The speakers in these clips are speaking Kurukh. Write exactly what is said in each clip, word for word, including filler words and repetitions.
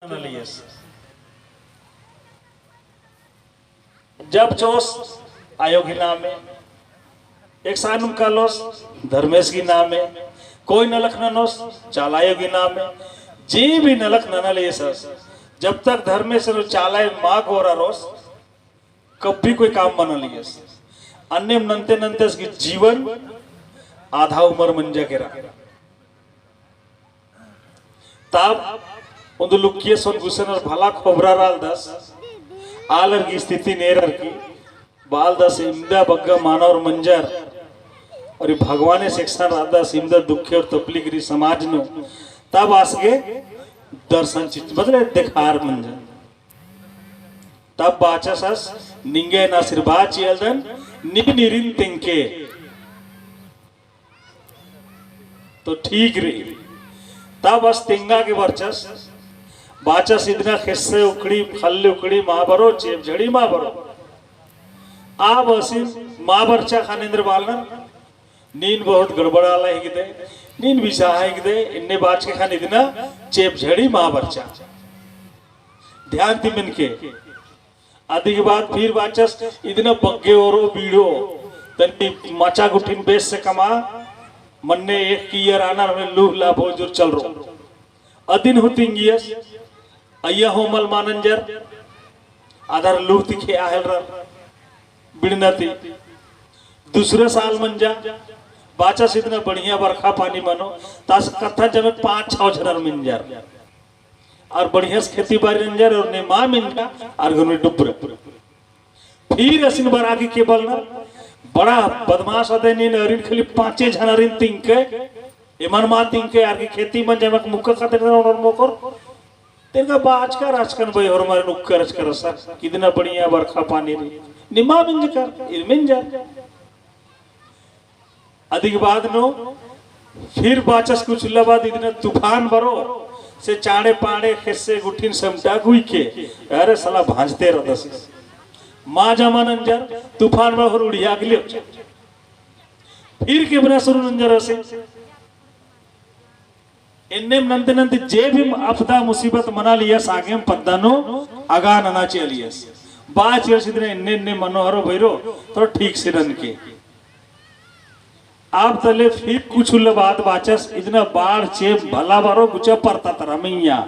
नलियस। जब चोस आयो गही नामे, एकसानुम कालोस धर्मेस गही नामे, कोई नलख ननोस चाला आयो गही नामे, जे भी नलख ननालियस, जब तक धर्मेस रो चाला आयो मा गोरारोस, कभी कोई काम मना लियस। अन्नेम नन्ते नन्ते असगी जीवन आधा उमर मंजा केरा। तब उन्दु लुक्कियस ओन गुसन और भला खोबरा रअलदस, आलर गही स्थिति नेरर की, बअलदस इमदा बग्गे मानवर मंजर, और ई भगवानेस एकसन रअदस इमदा दुखे और तपलीक रई समाज नू, तब आस गे दर्शन चिच्चर, मतलब देखार मंजर। तब बाचस आस, निंगे एन आशीर्वाद चिआलदन, नीन ईरिन तेंगके। तो ठीक रई। तब आस तेंगा गे बरचस, बाचस इदना ख़ेस्स उखड़ी, ख़ल्ल उखड़ी मा बरो, चेंप झड़ी मा बरो। अब आसिन मा बरचा ख़ने एन्देर बअलनर, नीन बहुत गड़बड़ाला हिकदय, नीन बिसाहा हिकदय, एन्ने बाचके ख़ने इदना चेंप झड़ी मा बरचा। ध्यान ती मेनके। अदिगे बाद फिर बाचस, इदना बग्गे ओरो बीड़ो, तन्नी मचा गुट्ठिन बेस से कमआ, मन्ने एक कियर आनर हमें लूह ला भोजुर चलरो। अदिन हूँ तिंगियस, अइय्या हूँ मल मानंजर, आदर लूह ती खेआ हेलरर, बिड़ना ती। दूसरे साल मंजा, बाचस इदना बढ़िया बरखा पानी मनो, तास कत्था जमे पाँच छव झनर मंजर। और बढ़िया से खेती बारी नंजर और ने मा मेंजा और घर में डुबरा। फिर असिन बरआ की के बलनर, बड़ा बदमाश अदय नीन, अरिन खाली पाँचे झन अरिन तिंगके, एमन मा तिंगके, आर की खेती मंजा, एमक मुक्का खातिर और मोकर। तेनका बाचका राचकन बई होरमारिन उक्कर अचकर सा, कितना बढ़िया बरखा पानी रई। निमा मेंजकर, ईर मेंजर। अदिगे बाद नू फिर बाचस कुछ उल्ला बाद इदना तूफान बरो, से चाड़े पाड़े ख़ेस्स गुट्ठिन समटा गुइके, अरे साला भांजते रअदस। मा जमा नंजर, तूफान बरो होर उड़िया के लिए। फिर के बना शुरू नंजर असे। एन्नेम नन्ते नन्ते जे भी आपदा मुसीबत मना लियस आगेम पद्दा नू अगा नना चिआ लियस। बआ चिआ लियस इदना एन्ने एन्ने मनो हरो भइरो, तो ठीक से ननके। अब तले फिर कुछ उल्ला बाद बाचस इदना बाढ़ चेंप भला बरो गुचा परता तरा मइय्याँ।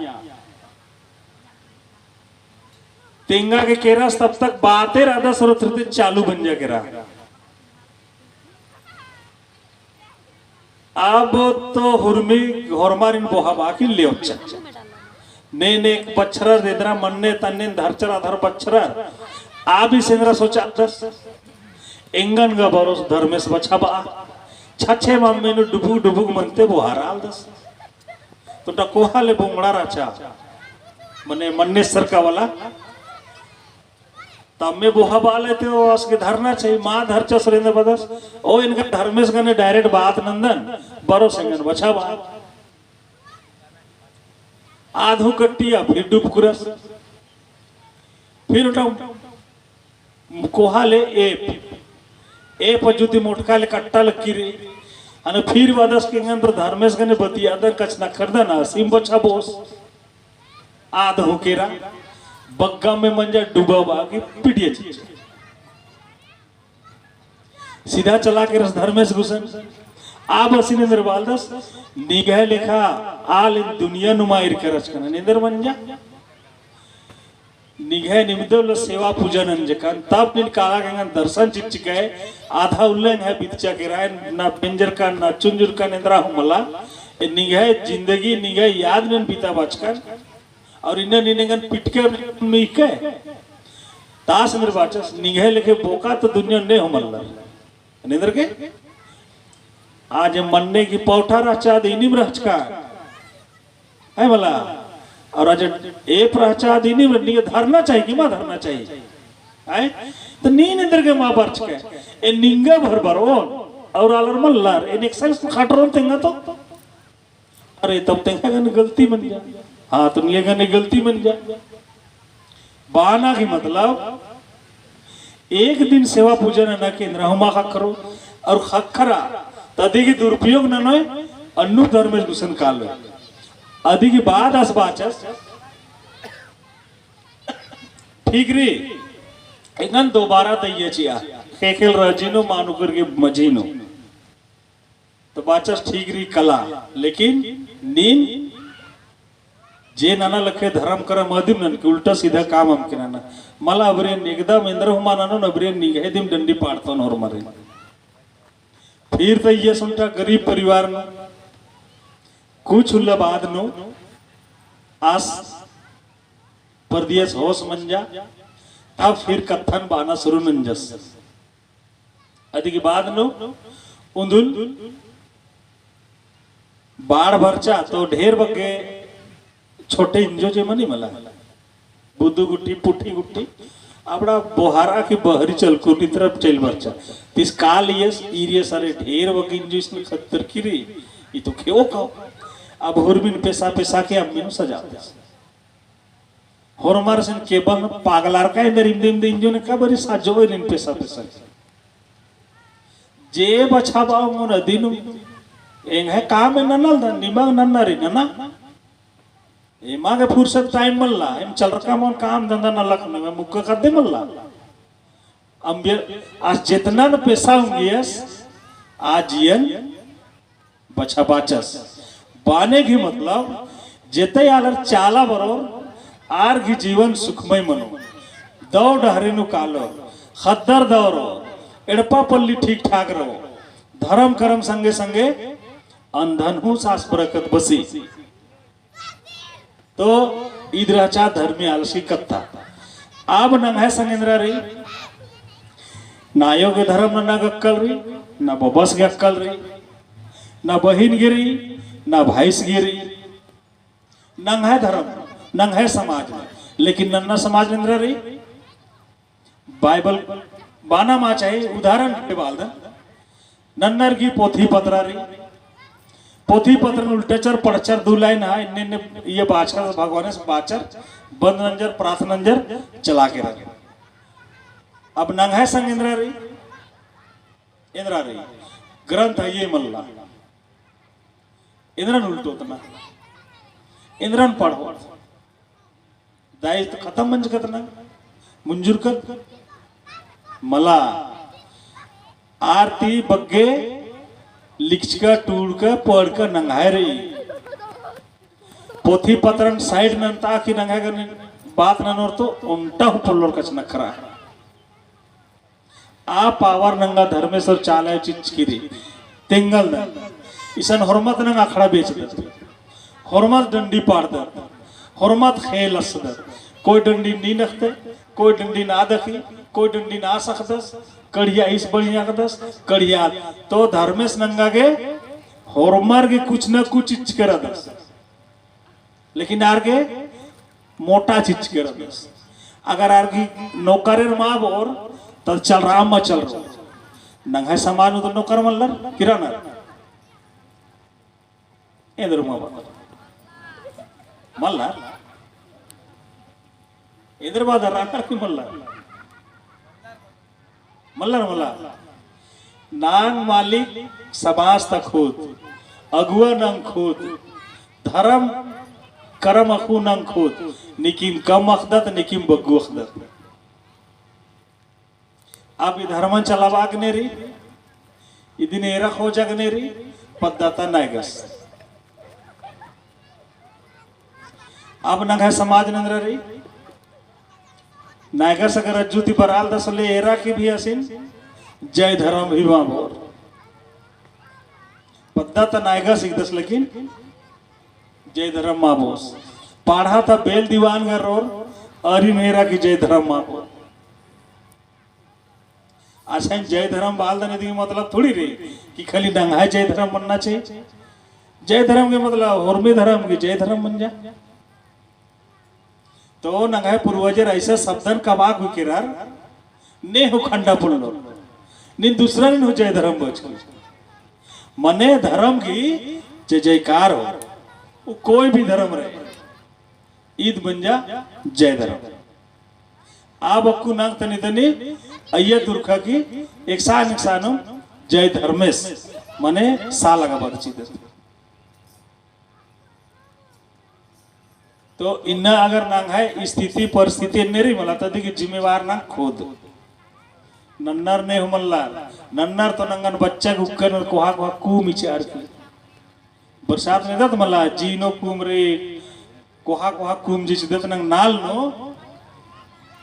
तेंगा गे केरस तब तक बाते रअदस और थ्रते चालू मंजा केरा। अब तो हुरमी होरमारिन बोहा बआ की लेवचा। ने ने एक बछरर एन्दरा मन्ने तन्नेन धरचर अधर बछरर। आ भी सेन्दरा सोचादस। एंगन गा बरोस धर्मेस बछाबआ। छछे मामे नू डुबुक डुबुक मनते बोहा रअलदस। तो डकोहा ले बोंगड़ा रहचा। मने मन्ने सरका वाला। तम्मे बोहा बाले ते ओ असके धरना चाहिए, मा धरचा सुरेंद्र बदस, ओ एंगा धर्मेस गने direct बात नंदन, बरो सेंगन बछाबआ। आधो कट्टिया फिर डुबकुरस। फिर ओटा कोहा ले एप, एप जुदी मोटका ले कट्टा लक्की रे, अने फिर बदस के एंगन तो धर्मेस गने बतियादन कछनखरदन, असिम बछाबओस। आद होकेरा बग्गा में मंजा डुबा बागी पिटिया चिच्चा। सीधा चला केरस धर्मेस गुसन। आब असिन एन्देर बालदस, निंग्है लेखा आल एन दुनिया नुमा ईरका रहचकन, एन्देर मंजा। निंग्है निमदे उल्ला सेवा पूजा नंजकन, तब नीन काला गंगन दर्शन चिच्चकय, आधा उल्ला एंग्है बितचा केरा, ना बेंजरकन, ना चुंजुरकन, एन्दरा हूँ मला, ए निंग्है जिंदगी, निंग्है याद नू एन बिताबाचकन, और इन्ना नीन एंगन पिटके मीके, तास मेर बाचस, निंग्है लेखे बोका तो दुनिया ने हूँ मल्लर। एन्देर गे? आज मन्ने की पौठा रहचा, आद इनिम रहचका। है मला? और आज एप रहचा, आद इनिम रह-, निंग्है धरना चाहिए कि मा धरना चाहिए? है? तो नीन एन्देर गे मा बरचकय? ए निंगा भर बरओन, और आलर मल्लर, एन एकसन खटरओन तेंगा तो? अरे, तब तेंगा गने गलती मंजा। हाँ, तो निंग्है गने गलती मंजा। बाना की मतलब, एक दिन सेवा पूजा नना के एन्दरा हूँ मा ख़क्खरो, और ख़क्खरा, तो अदिगे दुरुपयोग ननोय, अन्नु धर्मेस गुसन कालोय। अदिगे बाद आस बाचस, ठीक रई, एंगन दोबारा तइया चिआ, ख़ेख़ेल रअजिन नू, मानुकर गे मझी नू। तो बाचस ठीक रई कला, लेकिन नीन जे नना लखे धरम करम अदिम ननके उल्टा सीधा काम अमके नना। मला अबरिन एकदम एन्दरा हूँ मल ननोन, अबरिन निंग्है दिम डंडी पाड़तोन होरमारिन। फिर तइयस ओन्टा गरीब परिवार नू, कुछ उल्ला बाद नू आस परदियस होस मंजा, तब फिर कत्थन बअना शुरू नंजस। अदिगे बाद नू उन्दुल बाढ़ बरचा तो ढेर बग्गे छोटे इंजो जे मनी मला, बुदु गुट्ठी, पुठी गुट्ठी, अबड़ा बोहारा की बहरी चलकुनी तरफ चइल बरचा। तिस काल इयस, ईरियस अरे ढेर बग्गे इंजो इसने खत्तर की रई, ई तो खेओ का। अब होरमिन पेसा पेसा के अम्मिन सजाबस। होरमारिन केबल पागलारका एन्देर इमदे इमदे इंजो ने का बरी साजो नीन पेसा पेसा। जे बछाबआ ओंगोन अदिन, एंग्है काम ननल दा, निमग नन्ना रई नना। एमा गे फुर्सत time मल्ला, एम चलरका मन काम धंधा नलख नू, एम मुक्का कद्दे मल्ला। अम्बियर आस जेतना न पेसा ओंगियस, आ जियन बछाबाचस। बाने गही मतलब, जेतई आलर चाला बरोर, आर गही जीवन सुखमय मनो। दव डहरे नू कालो, ख़द्दर दव रओ, एड़पा पल्ली ठीक ठाक रओ, धरम करम संगे संगे अन्धन हूँ सास बरकत बसी। तो ईद रहचा धर्मी आलसी कत्था। अब नंग्है संग एन्दरा रई, ना आयो गे धरम नन्ना गे अक्कल रई, ना बबस गे अक्कल रई, ना बहिन गे रई, ना भाईस गे रई। नंग्है धरम, नंग्है समाज, लेकिन नन्ना समाज एन्दरा रई। बाइबल बाना मा चाही, उदाहरण के बालदन। नन्नर गही पोथी पत्रा रई। पोथी पत्रन उल्टचर पढ़चर दू लाइन हा, इन्ने इन्ने ये बाचर, भगवानेस बाचर, बंद नंजर, प्रार्थना नंजर, चला केरर। अब नंग्है संग एन्दरा रई, एन्दरा रई। ग्रंथ हइये मल्ला। एन्दरन उल्टोत ना, एन्दरन पढ़ोत। दाई तो खतम मंजकत ना, मुंजुरकत मला। आर ती बग्गे लिखचका, टूड़का, पढ़का नंग्है रई। पोथी पत्रन side नन्ता की नंग्है गने बात ननोर तो ओन्टा हूँ पोल्लोर कछनखरा। आ power नंगा धर्मेस और चाला चिच्चकी रई। तेंगलदन। इसन होरमत नंग अखड़ा बेचदत। होरमत डंडी पाड़दत। होरमत खेल असदत। कोई डंडी नीन अख़दय, कोई डंडी ना दखी, कोई डंडी ना सखदस, कड़िया ईस बढ़िया अख़दस, कड़िया। तो धर्मेस नंगा गे होरमर गे कुछ न कुछ चिच्चकी रअदस। लेकिन आर गे मोटा चिच्चकी रअदस। अगर आर गे नौकरेर मा बओर, तब चलरआ मा चलरओ। नंग्है समाज नू तो नौकर मल्लर, किरानर। एन्दर मा बओर। मल्लर। एन्दर बअदर, आर की मल्लर। मल्लर मला। नांग मालिक समाज ता खुद, अगुवा नांग खुद, धरम करम अख़ु नांग खुद, निकिम कम अख़दत, निकिम बग्गु अख़दत। अब ई धर्मन चलाबआ गने रई, इदिन एरा खोजा गने रई, पद्दा ता नायगस। अब नंग्है समाज नू एन्दरा रई, नायगस अगर अज्जु ती बरआलदस होले एरा की भी असिन जय धरम भी मा बओर। पद्दा ता नायगस हिकदस लेकिन जय धरम मा बओस। पाढ़ा ता बेल दीवान गर रओर, अरिन एरा की जय धरम मा बओर। असन जय धरम बालदन इदी मतलब थोड़ी रई कि खाली नंग्है जय धरम मन्ना चाही। जय धरम के मतलब होरमी धरम की जय धरम मंजा। तो नंग्है पूर्वजर ऐसा शब्दन कबआ गुकेरर, ने हो खंडा पुल्लो, नीन दूसरा नीन हो जय धरम बचकी। मने धरम की जय जयकार हो, वो कोई भी धरम रहे। ईद मंजा जय धरम। आब अक्कु नांग तनी तनी अइय्या दुरखा की एकसान एकसानुम जय धर्मेस मने सा लगा बदचिदत। तो इन्ना अगर नंग्है स्थिति परिस्थिति एन्ने रई मला, तो अदिगे जिम्मेवार नंग खुद। नन्नर ने हूँ मल्ला, नन्नर तो नंगन बच्चा गे उक्कर नर कोहा कोहा कूम इचार की। बरसात ने दत मला, जीनो कूम रई, कोहा कोहा कूम जिच दत नंग नाल नू।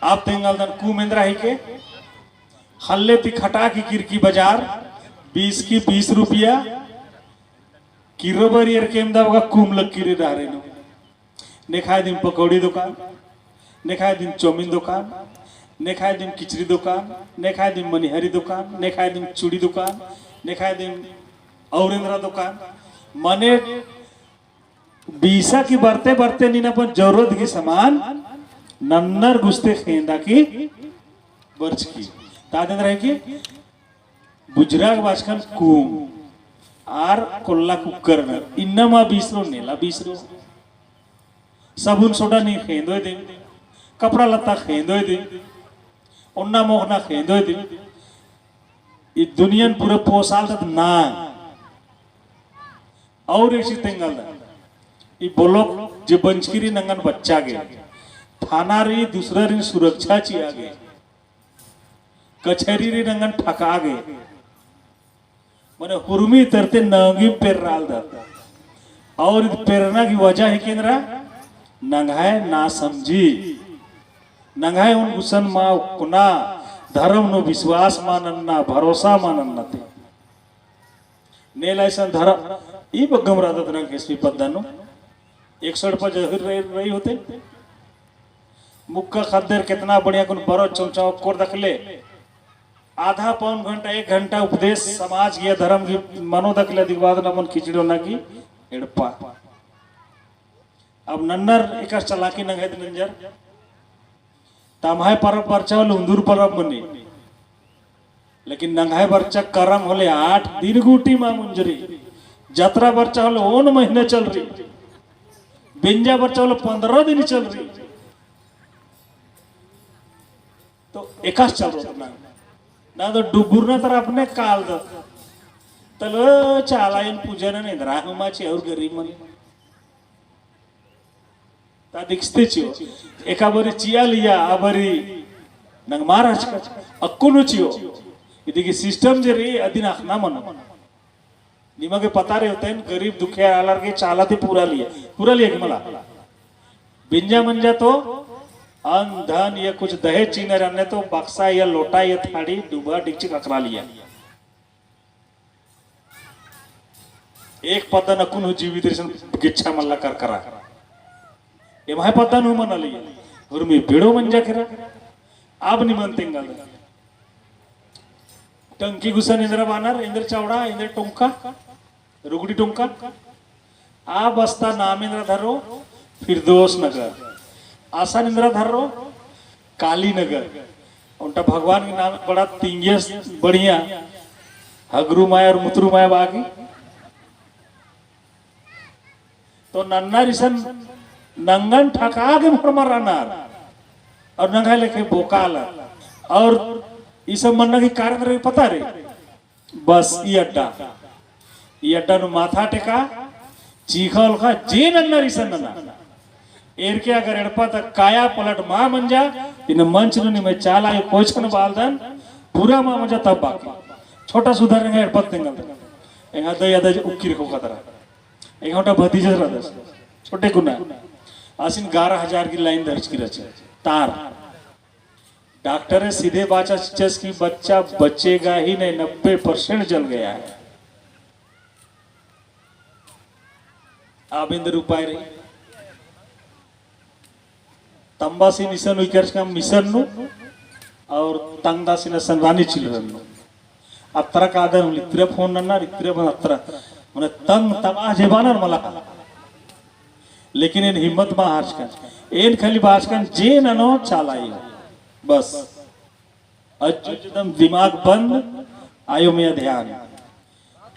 अब तेंगल दन कूम एन्दरा हिके, हल्ले ती खटा की किरकी बजार, बीस की बीस रुपया, किरो बरी एरके एमदा बगा कूम लग किरे डहरे नू। नेखाय दिम पकौड़ी दुकान, नेखाय दिम चौमिन दुकान, नेखाय दिम किचरी दुकान, नेखाय दिम मनिहारी दुकान, नेखाय दिम चूड़ी दुकान, नेखाय दिम और एन्दरा दुकान। मने बीसा की बरते बरते नीन अपन जरूरत की सामान नन्नर गुस्ते खेंदा की बरचकी। ताद एन्दरा हिके बुझुरआ गे बाचकन कूम आर कोल्ला कुक्कर नर, इन्ना मा बीसरो नेला बीसरो। साबुन सोडा नीन खेंदोय दिम, कपड़ा लत्ता खेंदोय दिम, ओन्ना मोख़ना खेंदोय दिम। ई दुनियन पूरा पोसालदत नांग। और एक चीज तेंगल दा, ई ब्लॉक जे बंचकी रई नंगन बच्चा गे, थाना रई, दूसरा रई, सुरक्षा चिआ गे, कचहरी रई नंगन ठका गे। मने हुरमी तरते नंगी पेर्रालदत। और इद पेरना की वजह हिके एन्दरा, नंग्है ना समझी, नंग्है ओन गुसन मा उक्कना, धरम नू विश्वास मा नन्ना, भरोसा मा नन्ना ती। नेला इसन धरम, ई बग्गम रअदत नंग एसपी पद्दा नू। एक सौ एड़पा जहिर रई, रई होते। मुक्का खद्दर केतना बढ़िया कुन बरो चमचा ओक्कोर दखले। आधा पौन घंटा, एक घंटा उपदेश समाज गे धरम गे मनो दखले, अदिक बाद नमन खिचड़ी ओना की एड़पा। अब नन्नर एकासे चालाकी नंग्है ती नंजर। तम्है परब बरचा होले उन्दुर परब मनी। लेकिन नंग्है बरचा करम होले आठ दिन गूटी मा मुंजरी। जतरा बरचा होले ओन महीना चलरी। बेंजा बरचा होले पन्द्रह दिन चलरी। तो एकासे चलरओत ना। ना तो डुगुरना तर अपने कालदत। तलो चाला एन पूजा नन एन्दरा हूँ मा चिआ और गरीब मन। ता दिक्सते चिओ। एका बारी चिआ लिया, आ बारी नंग मार हचका। अक्कुन चिओ। इदी की system जे रई, अदिन अख़ना मनो। निमा गे पता रई होते हैं, गरीब दुखिया आलर गे चाला ती पूरा लिया। पूरा लिया कि मला? बेंजा मंजा तो अन्न धन या कुछ दहेज चिअनर अन्ने तो बक्सा या लोटा या थाड़ी डुबा डिक्चिक अख़रा लिया। एक पद्दन अक्कुन हूँ जीवित रई इसन गेच्छा मल्ला करकरा। एम्है पद्दन हूँ मना लिया। उर्मी बेड़ो मंजा केरा। अब निमन तेंगल। टंकी गुसन एन्दरा बानर, एन्दरा चौड़ा, एन्दरा टोंका, रुगड़ी टोंका। आ बस्ता नाम एन्दरा धरो, फिरदौस नगर। असन एन्दरा धरो, काली नगर। ओन्टा भगवान के नाम बड़ा तिंगियस बढ़िया। हगरू माय और मुतरू माय बागी। तो नन्नर इसन नंगन ठका गे होरमर रअनर। और नंग्है लेखे बोकालर। और इसन मन्ना की कारण रई पता रई। बस ई अड्डा, ई अड्डा नू माथा टेका, चीखा ओलखा, जे नन्नर इसन नना। एरके अगर एड़पा तक काया पलट मा मंजा, इन मंच नू निम्है चाला आयो कोचकन बालदन, पूरा मा मंजा तब बाकी। छोटा सुधार एंगा एड़पा तेंगल। एंगा दई अदज उक्किर खो खतरा। एंगा ओन्टा भतीजा रअदस। छोटे कुना। आसिन ग्यारह हजार की line धरचकी रहचा। तार। डॉक्टर सीधे बाचा चिच्चस कि बच्चा बचेगा ही नहीं, नब्बे percent जल गया है। अब एन्देर उपाय रई। तम्बासिन इसन उइकर का मिशन नू और तंगदासिन असन रानी चिल्ड्रन नू। अत्रा कादर इत्रा फोन नन्नर, इत्रा फोन अत्रा। मने तंग तबाह जे बानर मला। लेकिन एन हिम्मत मा हारचकन। एन खाली बाचकन जे ननो चाला आयो। बस। अज्जु एकदम दिमाग बंद, आयो मइय्याँ ध्यान।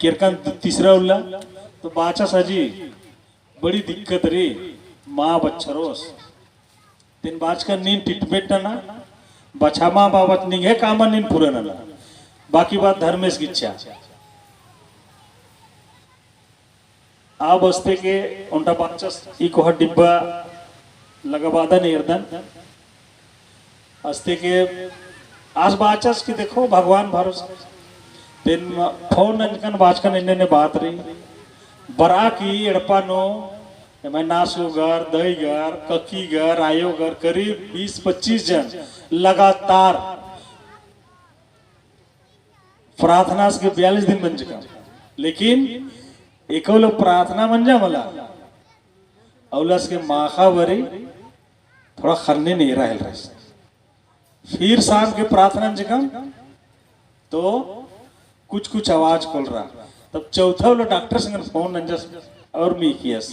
केरकन तीसरा उल्ला, तो बाचस अजी, बड़ी दिक्कत रई, माँ बछरोस। तेन बाचकन नीन treatment नना, बछामा बाबत निंग्है कामन नीन पूरा नना। बाकी बात धर्मेस गिच्चा। आ बस्ते के ओन्टा बाचस ई कोहा डिब्बा लगा बादन एरदन। अस्ते के आस बाचस कि देखो भगवान भरोसा। तेन फोन नंजकन बाचकन एन्ने ने बात रई। बरआ कि एड़पा नू एम्है नासगो गर, दई गर, कक्की गर, आयो गर, करीब बीस पच्चीस जन लगातार प्रार्थना के बयालीस दिन मंजका। लेकिन एकौ लो प्रार्थना मंजा मला, अउलास के माखा बरी थोड़ा खन्ने नेरा हेल रहा। फिर शाम के प्रार्थना नंजकम तो कुछ कुछ आवाज खोल रहा। तब चौथा वाला डॉक्टर संगन फोन नंजस और मी कियस,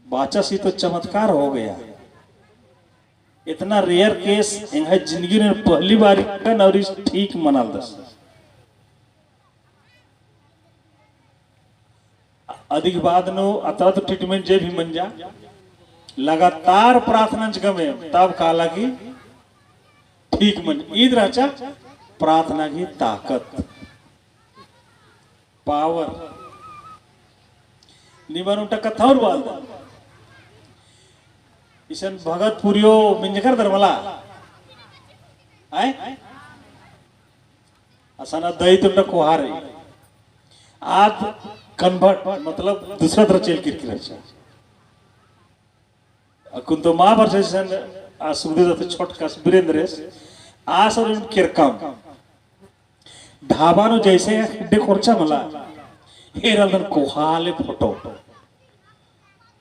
बाचस ई तो चमत्कार हो गया। इतना rare case एंग्है जिंदगी में पहली बार इकन और इस ठीक मनालदस। अदिक बाद नू अतरा तो treatment जे भी मंजा, लगातार प्रार्थना नंजकम, तब काला कि ठीक मंजा। ईद रहचा प्रार्थना की ताकत, power। निमन उन्टा कत्था और बालदन। इसन भगत पुरियो मिंजकर दरमला। आय? असन दई तुन्टा कोहारे। आद convert, मतलब दूसरा तरह चेल किरकिर रहचा। अक्कुन तो मा बरचस इसन, आ सुखदेव दत्त छोटकस, वीरेंद्रेस, आस और केरकम। ढाबा नू जैसे अड्डे कोरचा मला, एरलदन कोहा ले फोटो।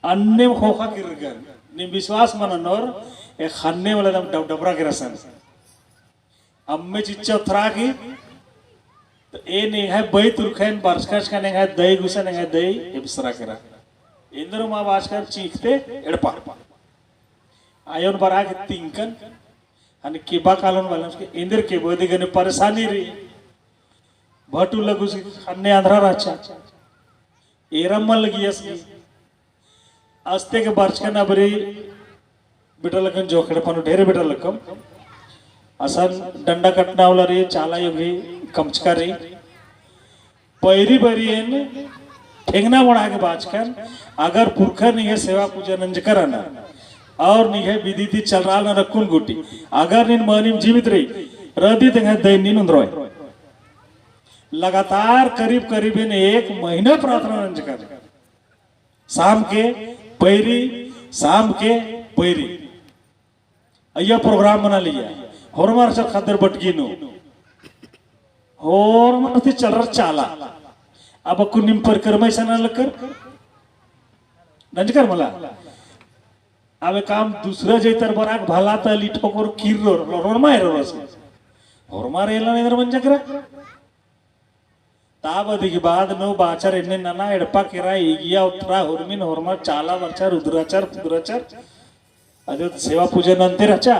अन्ने खोखा किर्रकन, नीम विश्वास मनोर, ए खन्ने मला दम डब-, डबरा किर्रसन। अम्मे चिच्चा उतरा की, तो ए नेंग्है बई तुरखैन बरचकन, नेंग्है दई गुसन, नेंग्है दई एबसरा केरा। एन्देर मा बाचकन चींख़ते एड़पा। आयोन बरआ की तिंकन, हने केबा कालोन बालन के, एन्देर केबो, एदे गने परेशानी रई। भटु लगुस अन्ने आंध्रा रहचा। एरम मल लगियस की। अस्ते के बरचकन अबरी बेटा लकन जोखेड़ पनु ढेर बेटा लकम। असन डंडा कटना वाला रई, चाला योगी कमचका रई। पैरी बरियन ठेंगना बढ़ा के बाचकन, अगर पुरखर निंग्है सेवा पूजा नंजकर रअनर, और निंग्है विधि ती चलरालनर अक्कुन गूटी, अगर नीन मनिम जीवित रई, रअदी तेंग्है दईन नीन उन्दरोय। लगातार करीब करीबन एक महीना प्रार्थना नंजकर। शाम के पैरी, शाम के पैरी। अइय्या program मना लिया। होरमर चर खद्दर बटगी नू। होरमर ती चलरर चाला। अब अक्कुन नीम परिक्रमा इसन नलकर। नंजकर मला। अब काम दूसरा जैतर बराक भला तली ठोकर किर्रो, होरमर एरर बस। होरमर एलन एन्देर मंजकरा। ताबदी के बाद नू बाचर एन्ने नना एड़पा केरा, इगिया उतरा, हुरमिन होरमर चाला बरचर, उदराचर, पुदराचर, अजो तो सेवा पूजा नन्ते रहचा।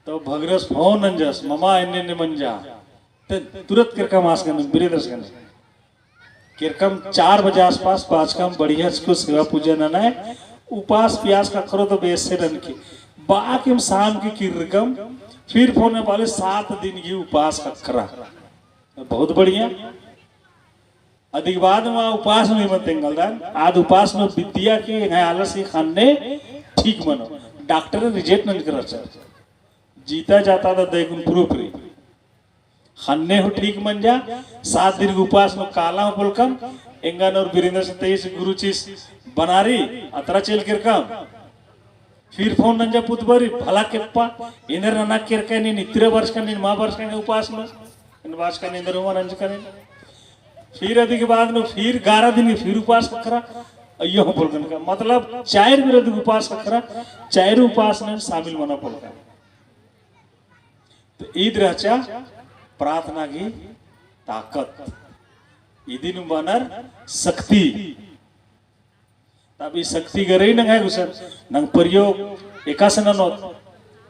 तो भगरस फोन नंजस, ममा एन्ने एन्ने मंजा। ते तुरत केरकम आस गने, वीरेंद्रस गने। केरकम चार बजे आसपास बाचकम बढ़िया चको सेवा पूजा नना है, उपास पियास ख़क्खरो तो बेसे ननके। बाकिम शाम की किर्रकम, फिर फोन में बाले सात दिन की उपास ख़क्खरा। बहुत बढ़िया। अदिक बाद मा उपास नू इमन तेंगलदन, आद उपास नू बिद्दिया के एंग्है आलस ही खन्ने ठीक मनो। डॉक्टर reject नंजकर रहचा। जीता जाता दा दईकुन proof रई। खन्ने हूँ ठीक मंजा, सात दिन के उपास नू काला हूँ पोलकम, एंगन और वीरेंद्र से तेईस गुरुचिस बनारी, अतरा चेल केरकम। फिर फोन नंजा पुतबरी, भला केप्पा, एन्देर नना केरकय नीन, इतरे बरचकन नीन, मा बरचकन उपास नू, एन बाचकन एन्देर हुआ नंजकन। फिर अदिक बाद नू फिर ग्यारह दिन के फिर उपास ख़क्खरा, अइयो हूँ पोलकन का। मतलब चार बेर अदिक उपास ख़क्खरा, चार उपास नू शामिल मना पोलकन। तो ईद रहचा प्रार्थना की ताकत, इदिन बअनर शक्ति। तब ई शक्ति गे रई नंग्है गुसन, नंग प्रयोग एकासे ननोत,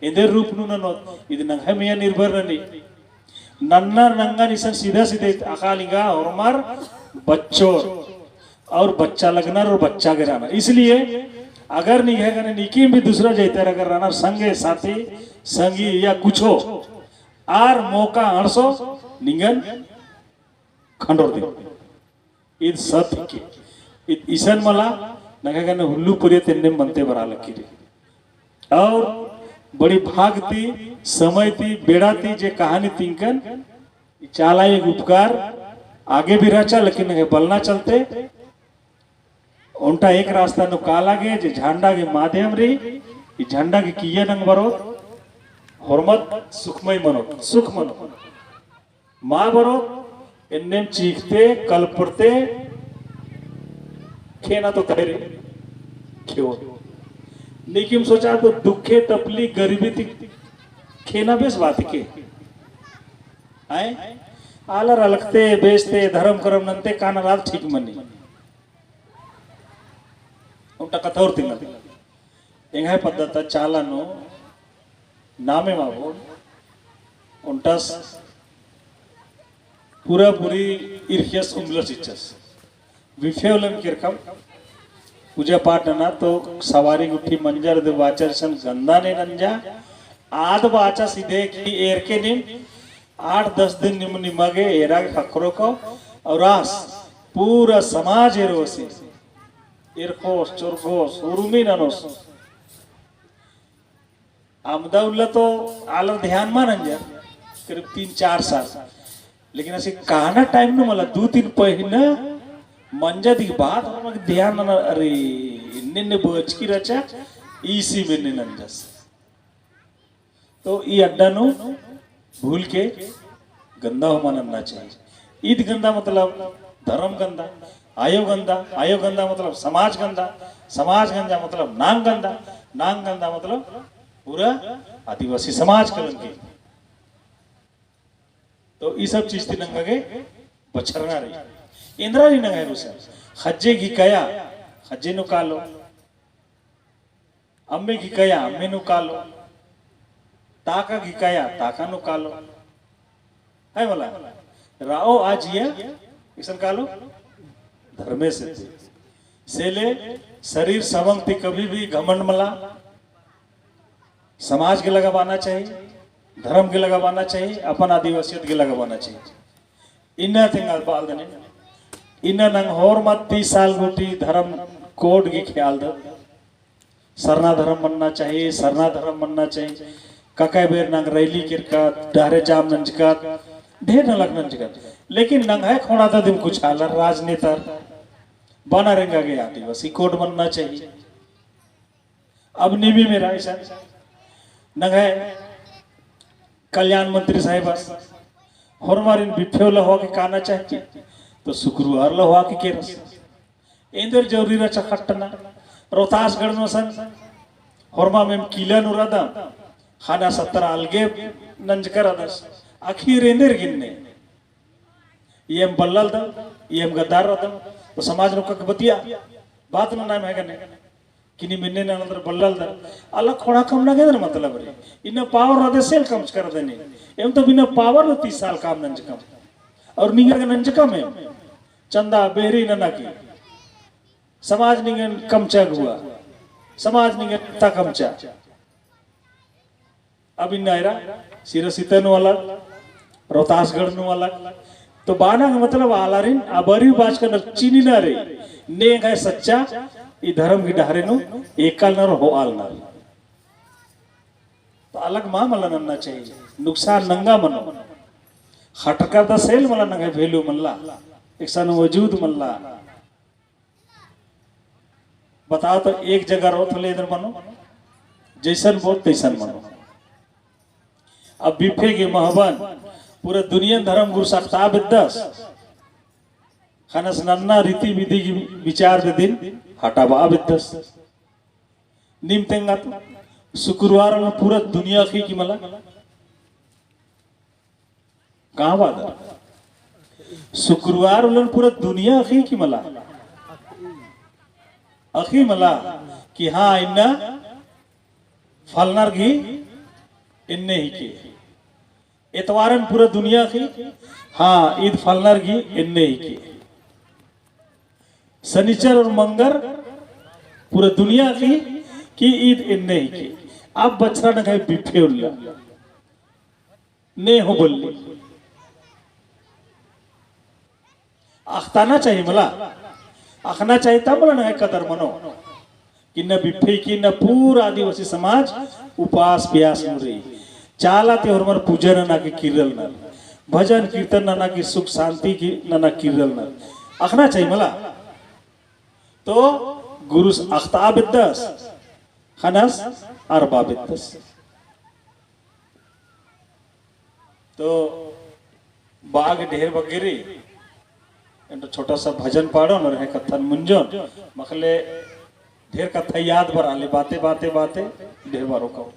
एन्देर रूप नू ननोत, इद नंग्है मइय्याँ निर्भर ननी। नन्नर नंगन इसन सीधा सीधे अख़आ लिंगा होरमर बच्चोर और बच्चा लगनर और बच्चा गे रअनर। इसलिए अगर निंग्है गने नीकिम भी दूसरा जैतर अगर रअनर संगे साथी, संगी या कुछो आर मौका अंड़सो निंगन खंडोर दिम। ईद सत हिके। ईद इसन मला नंगा गने हुल्लो परिया ती एन्नेम मनते बरआ लगी रई। और बड़ी भाग ती, समय ती, बेड़ा ती जे कहानी तिंकन, ई चाला एक उपकार आगे भी रहचा, लेकिन नंगा बलना चलते ओन्टा एक रास्ता नू काला गे, जे झंडा गे माध्यम रई, ई झंडा गे किइय्या नंग बरओत, होरमत सुखमय मनोत, सुख मनोत। मा बरओत, एन्नेम चीखते, कलपरते, खेना तो तहरे खेओत। नीकिम सोचा तो दुखे, तपली, गरीबी ती खेना बेस बात के। आय? आलर अलखते, बेचते, धरम करम नन्ते, काना रात ठीक मनी। ओन्टा कत्था और तिंगन। एंग्है पद्दा ता चाला नू नामे माबो, ओन्टस पूरा पूरी इरखियस उमलस इच्चस। बिफे उल्लन केरकम पूजा पाठ नना तो सवारी गुट्ठी मंजर दे बाचर सन गंदा ने नंजा। आद बाचा सीधे कि एरके नीम आठ दस दिन नीम निमा गे एरा गे ख़क्खरो को और आस पूरा समाज एरोसी। एरखोस, चोरगोस, उर्मी ननोस। अमदा उल्ला तो आलर ध्यान मा नंजा, करीब तीन चार साल। लेकिन असे काना टाइम नू मला दू तीन पहिना मंजा दिक बाद हमरा ध्यान नना, अरे, इन्ने इन्ने बचकी रहचा, ईसी में इन्ने नंजस। तो ई अड्डा नू भूल के गंदा हूँ मा नन्ना चाहिए। ईद गंदा मतलब धर्म गंदा, आयो गंदा, आयो गंदा मतलब समाज गंदा, समाज गंदा मतलब नांग गंदा, नांग गंदा मतलब पूरा आदिवासी समाज कलंकी। तो ई सब चीज ती नंगा गे बछरना रई। एन्दरा रई नंग्है गुसन। ख़ज्जे गी कया, ख़ज्जे नू कालो। अम्मे गी कया, अम्मे नू कालो। ताका गी कया, ताका नू कालो। है मला? रओ आ जिया, एकसन कालो? धर्मेस ती। से ले शरीर समंग ती कभी भी घमंड मला। समाज गे लगाबअना चाहिए, धर्म गे लगाबअना चाहिए, अपन आदिवासियत गे लगाबअना चाहिए। इन्ना तेंगा बाल दने, इन्ना नंग होरमत तीस साल गूटी धर्म code गे ख्याल द। सरना धर्म मन्ना चाहिए, सरना धर्म मन्ना चाहिए। ककय बेर नंग रैली केरकत, डहरे जाम नंजकत, ढेर नलख नंजकत। लेकिन नंग्है ख़ोंड़हा ता दिम कुछ आलर राजनेतर, बअनर एंगा गे आदिवासी code मन्ना चाहिए। अब नीम एरा इसन नंग्है कल्याण मंत्री साहेबस होरमारिन बिफे उल्ला होआ के काना चाहती, तो शुक्रवार उल्ला होआ के केरस। एन्देर जरूरी रहचा ख़ट्टना, रोहतासगढ़ नू असन होरमाम एम किला नू रअदम, ख़ने सत्तर अलगे नंजकर रअदस, आखिर एन्देर गे इन्ने। ई एम बल्लल दम, ई एम गद्दार रअदम, तो समाज नू कक बतिया, बात नना एम है गने। कि नीम एन्ने ननदर बल्लल दर, आला ख़ोंड़हा कमना गे एन्देर मतलब रई। इन्ना power रअदे से ले कमचकर रअदय नीम। एम तो बिना power नू तीस साल काम नंजकम। और निंगर गे नंजकम एम। चंदा बेहरी नना की। समाज निंगन कमचा गुआ। समाज निंगन ता कमचा। अब इन्ना एरा सिरसिता नू अलग, रोहतासगढ़ नू अलग। तो बअना गे मतलब आलारिन अबरी बाचकन चिनिना रई, ने एंग्है सच्चा ई धर्म गी डहरे नू एकलनर होअलनर। तो अलग मा मला नन्ना चाहिए, नुकसान नंगा मनो। ख़टरकर ता से ले मला नंग्है value मल्ला, एकसन वजूद मल्ला। बताओ तो एक जगह रओत होले एन्देर मनो, जैसन बोत तैसन मनो। अब बिफे गे महबन पूरा दुनियन धर्म गुरुस अख़तआ बेद्दस, ख़ने असन नन्ना रीति विधि गी विचार दे दिन हटाबआ बेद्दस। नीम तेंगा तो शुक्रवार उल्ला पूरा दुनिया अख़ी की मला? कहाँ बादर? शुक्रवार उल्लन पूरा दुनिया अख़ी की मला? अख़ी मला कि हाँ, इन्ना फलनर गी एन्ने हिके। एतवारन पूरा दुनिया अख़ी, हाँ, ईद फलनर गी एन्ने हिके। सनिचर और मंगर पूरा दुनिया अख़ी कि ईद एन्ने हिके। अब बछरा नंग्है बिफे उल्ला। ने हूँ बल्ली। अख़ताना चाहिए मला। अख़ना चाहिए ता मला नंग्है कदर मनो। कि इन्ना बिफे की इन्ना पूरा आदिवासी समाज उपास प्यास नू रई। चाला ती होरमर पूजा नना की किर्रलनर। भजन कीर्तन नना की सुख शांति की नना किर्रलनर। अख़ना चाहिए मला। तो गुरुस अख़तआ बेद्दस, ख़नस अरबआ बेद्दस। तो बाग ढेर बग्गे रई, एन्टा छोटा सा भजन पाड़ोन और है कत्थन मुंजोन, मखले ढेर कत्था याद बरआ ले, बाते, बाते, बाते, ढेर बारो कहो।